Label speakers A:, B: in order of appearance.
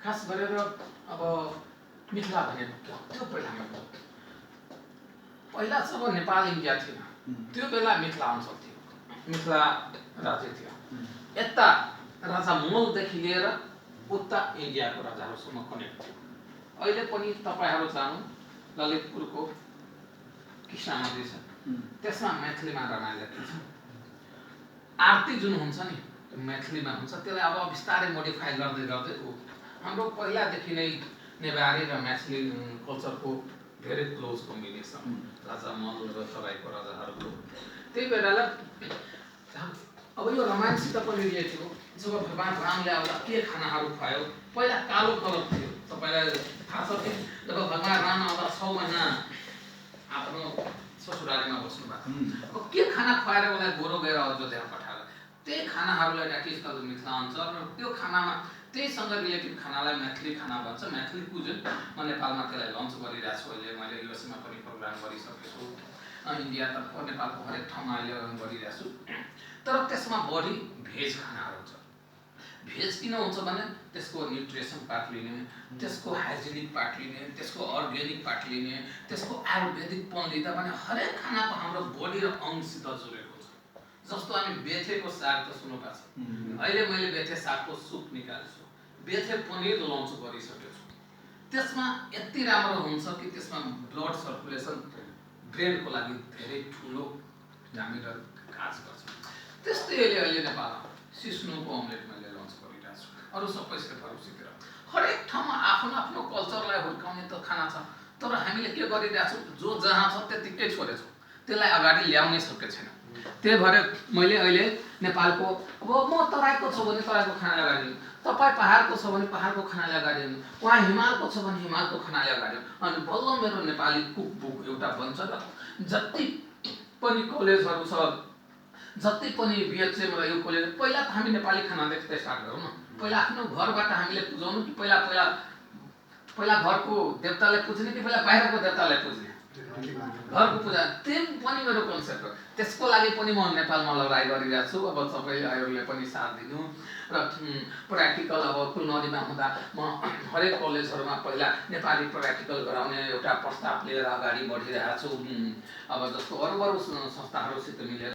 A: खास गरेर अब मिथिला भने त्यो पहिला जब नेपाल इन्डिया थियो त्यो बेला मिथिला अञ्चल थियो, मिथिला राज्य थियो। यता राजा मुगलदेखि लिएर उता इन्डियाको राजाहरूसम्म कनेक्ट थियो। अहिले पनि तपाईहरु जानु ललितपुरको कृष्ण मन्दिर छ, त्यसमा मैथिलीमा रामायण लेखेको छ। आरती जुन हुन्छ नि मैथिलीमा हुन्छ, त्यसलाई अब बिस्तारै मोडिफाई गर्दै गर्दै हाम्रो पहिलादेखि नै नेवारी र मैथिली कल्चरको धेरै क्लोज कम्बिनेसन राजा मल र तराईको राजाहरूको। त्यही बेलालाई अब यो रामायणसित पनि रिलेटेड हो। जब भगवान रामले आउँदा के खानाहरू खुवायो, पहिला कालो कलर थियो। तपाईलाई थाहा छ कि जब भगवान राम आउँदा 6 महिना आफ्नो ससुरालीमा बस्नु भएको, अब के खाना खुवाएर उलाई गोरो गएर अयोध्या पठायो। त्यही खानाहरूलाई द्याट इज द मिथिलाञ्चल, र त्यो खानामा त्यहीसँग रिलेटेड खानालाई मैथिली खाना भन्छ। मैथिली कुजिन म नेपालमा त्यसलाई लन्च गरिरहेको छु। अहिले मैले युएसमा पनि प्रोग्राम गरिसकेको छु, इन्डियातर्फ नेपालको हरेक ठाउँमा अहिले गरिरहेको छु। तर त्यसमा बढी भेज खानाहरू हुन्छ। भेज किन हुन्छ भने त्यसको न्युट्रिसन पार्ट लिने, त्यसको हाइजेनिक पार्ट लिने, त्यसको अर्ग्यानिक पार्ट लिने, त्यसको आयुर्वेदिक पन लिँदा भने हरेक खानाको हाम्रो बडी र अंगसित जोडेको हुन्छ। जस्तो हामी बेथेको साग त सुन्नुभएको छ, अहिले मैले बेथे सागको सुप निकालेछु, बेथे पनिर लन्च गरिसकेको छु। त्यसमा यति राम्रो हुन्छ कि त्यसमा ब्लड सर्कुलेसन ब्रेनको लागि धेरै ठुलो हामीलाई काज गर्छ। त्यस्तै अहिले नेपालमा सिस्नुको अमलेट मैले लन्च गरिरहेको छु। अरू सबै सेफहरूसित हरेक ठाउँमा आफ्नो आफ्नो कल्चरलाई हुर्काउने त खाना छ, तर हामीले के गरिरहेको छौँ, जो जहाँ छ त्यतिकै छोडेछौँ, त्यसलाई अगाडि ल्याउनै सकेको छैन। त्यही भएर मैले अहिले नेपालको, अब म तराईको छु भने तराईको खानालाई अगाडि दिनु, तपाईँ पहाडको छ भने पहाडको खानालाई अगाडि दिनु, उहाँ हिमालको छ भने हिमालको खानालाई अगाडि दिनु। अनि बल्ल मेरो नेपाली कुक बुक एउटा बन्छ र जति पनि कलेजहरू छ, जति पनि बिएचएम र यो कलेज, पहिला त हामी नेपाली खानादेखि स्टार्ट गरौँ न। पहिला आफ्नो घरबाट हामीले पुजाउनु कि पहिला घरको देवतालाई पुज्ने कि पहिला बाहिरको देवतालाई पुज्ने? घरको पूजा। त्यो पनि मेरो कन्सेप्ट हो। त्यसको लागि पनि म नेपालमा लडाइँ गरिरहेको छु। अब तपाईँहरूले पनि साथ दिनु र प्र्याक्टिकल अब कुलनदीमा हुँदा म हरेक कलेजहरूमा पहिला नेपाली प्र्याक्टिकल गराउने एउटा प्रस्ताव लिएर अगाडि बढिरहेको छु। अब जस्तो अरू संस्थाहरूसित मिलेर